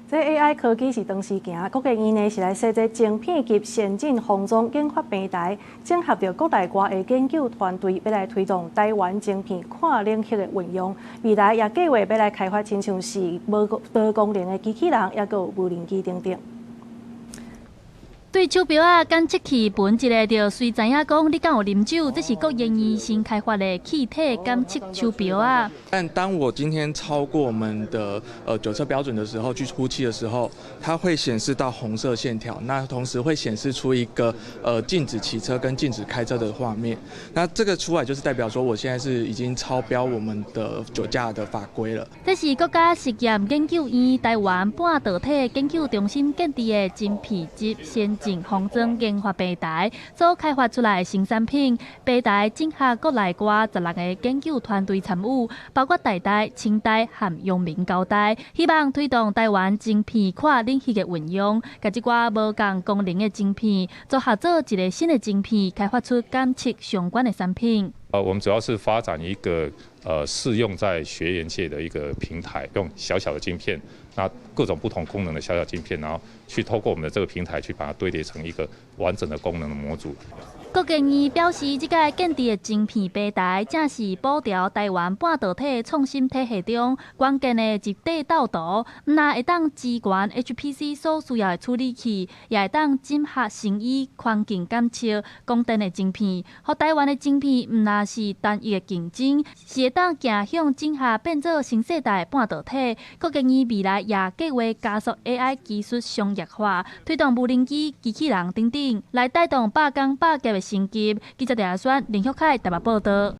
這 AI 科技是當時行，國研院呢是來設計晶片級先進封裝研發平台，整合著國內外的研究團隊，欲來推動台灣晶片跨領域的運用。未來也計劃欲來開發親像是無多功能的機器人，抑閣有無人機等等。對手錶仔檢測器歕一下就隨知影講你敢有啉酒，這是國研院新開發的氣體檢測手錶仔。但當我今天超過我們的酒測標準的時候，去呼氣的時候，它會顯示到紅色線條，那同時會顯示出一個禁止騎車跟禁止開車的畫面。那這個出來就是代表說，我現在是已經超標我們的酒駕的法規了。這是國家實驗研究院台灣半導體研究中心建置的晶片級先進封裝研發平台所開發出來的新產品，平台整合國內外16個研究團隊參與，包括台大、清大和陽明交大，希望推動台灣晶片跨領域的運用，共這寡無仝功能的晶片組合做一個新的晶片，開發出檢測相關的產品。我們主要是發展一個適用在學研界的一個平台，用小小的晶片，那各種不同功能的小小晶片，然後去透過我們的這個平台去把它堆疊成一個完整的功能的模組。國研院表示，這個建置的晶片平台，正是補調台灣半導體創新體系中關鍵的一塊鬥圖。毋但會當支援 HPC 所需要的處理器，也會當整合生醫、環境檢測、光電的晶片，予台灣的晶片毋但是單一的競爭，是會當走向整合變做新世代的半導體。國研院未來也計劃加速 AI 技術商業化，推動無人機、機器人等等，來帶動百工百業的升級。記者鄭亞選、林旭凱台北報道。